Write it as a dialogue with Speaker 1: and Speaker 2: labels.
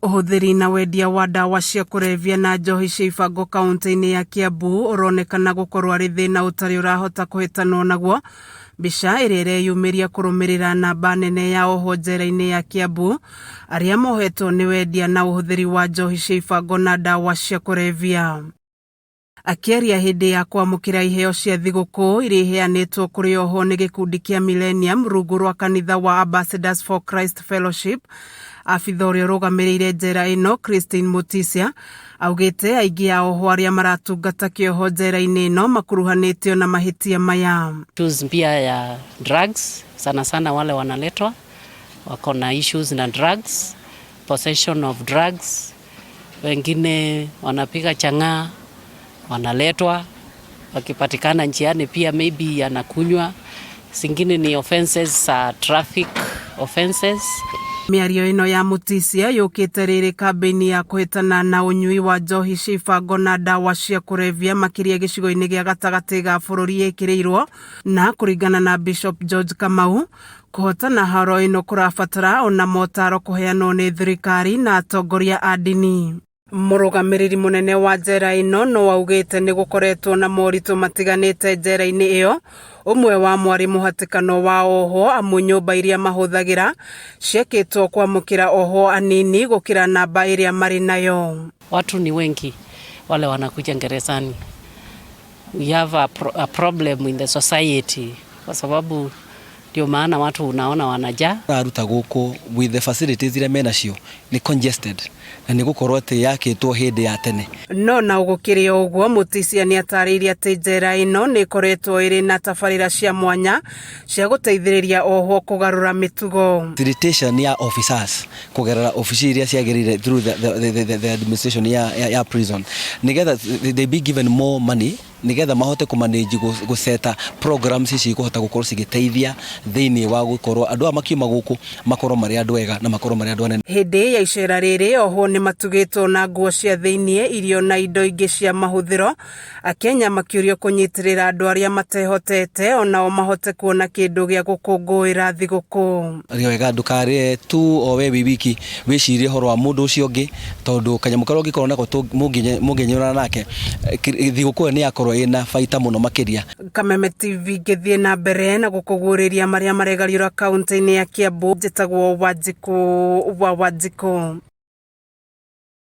Speaker 1: Ũhũthĩri na wendia wa ndawa cia kũrebia na njohi cia ibango kaunti-inĩ ya Kiambu ũronekana gũkorwo arĩ thĩna ũtarĩ ũrahota kũhĩtanwo naguo. Mbica ĩrĩa ĩreyumĩria kũrũmĩrĩra namba nene ya ohwo njera-inĩ ya Kiambu arĩa mohetwo nĩ wendia na ũhũthĩri wa njohi cia ibango na ndawa cia kũrebia. Akĩaria hĩndĩ ya kwamũkĩra iheo cia thigũkũ iria iheanĩtwo kũrĩ ohwo nĩ gĩkundi kĩa Millennium rungu rwa kanitha wa Ambassadors for Christ Fellowship, abitha ũrĩa ũrũgamĩrĩire njera ĩno Christine Mutisia augĩte aingĩ a ohwo arĩa maratungata kĩoho njera-inĩ ĩno makuruhanĩtio na mahĩtia maya.
Speaker 2: Issues pia ya drugs sana sana, wale wanaletwa wako na issues na drugs, possession of drugs, wengine wanapiga chang'aa, wanaletwa wakipatikana njiani pia maybe anakunywa. Zingine ni offenses za traffic offenses.
Speaker 1: Mĩario ĩno ya Mutisia yũkĩte rĩrĩ kambĩini ya kũhĩtana na ũnyui wa njohi cia ibango na ndawa cia kũrebia makĩria gĩcigo-inĩ gĩa gatagatĩ ga bũrũri ĩkĩrĩirwo na kũringana na Bishop George Kamau, kũhotana haro ĩno kũrabatara ona motaro kũheanwo nĩ thirikari na atongoria a ndini. Mũrũgamĩrĩri mũnene wa njera ĩno no augĩte nĩ gũkoretwo na moritũ matiganĩte njera-inĩ ĩyo, ũmwe wamo arĩ mũhatĩkano wa ohwo amu nyũmba iria mahũthagĩra ciakĩtwo kwamũkĩra ohwo anini gũkĩra namba ĩrĩa marĩ nayo.
Speaker 2: Watu ni wengi wale wanakuja gerezani. We have a problem in the society kwa sababu ndio maana watu unaona wanajaa.
Speaker 3: Aruta gũkũ with the facilities iria menacio nĩ congested na nĩ gũkorwo atĩ yakĩtwo hĩndĩ ya tene.
Speaker 1: No na gũkĩrĩ o ũguo, Mutisia nĩ atarĩirie atĩ njera ĩno nĩ ĩkoretwo ĩrĩ na tabarĩra cia mwanya cia gũteithĩrĩria ohwo kũgarũra mĩtugo.
Speaker 3: Facilitation ya officers kũgerera ofici iria ciagĩrĩire through the administration ya prison nĩgetha they be given more money nigetha mahote kũmanage gũseta programs ici ikũhota gũkorwo cigĩteithia thĩinĩ wa gũkorwo andũ aya makiuma gũkũ makorwo marĩ andũ ega na makorwo marĩ andũ anene.
Speaker 1: Hĩndĩ ya icera rĩrĩ, ohwo nĩ matugĩtwo na nguo cia thĩiniĩ, irio na indo ingĩ cia mahũthĩro. Akenya makĩũrio kũnyitĩrĩra andũ arĩa matehotete onao mahote kuona kĩndũ gĩa gũkũngũĩra thigũkũ.
Speaker 3: Wega ndũkarĩe tu o we wĩ wiki, wĩcirie ũhoro wa mũndũ ũcio ũngĩ, tondũ kanyamũ karĩa ũngĩkorwo nako mũngĩnyũrana nake, thigũkũ ĩyo nĩ yakorwo ĩna baita mũno makĩria.
Speaker 1: Kameme TV ngĩthiĩ na mbere na gũkũguũrĩria marĩa maregariũra kaunti-inĩ ya Kiambu, njĩtagwo Wanjikũ wa Wanjikũ.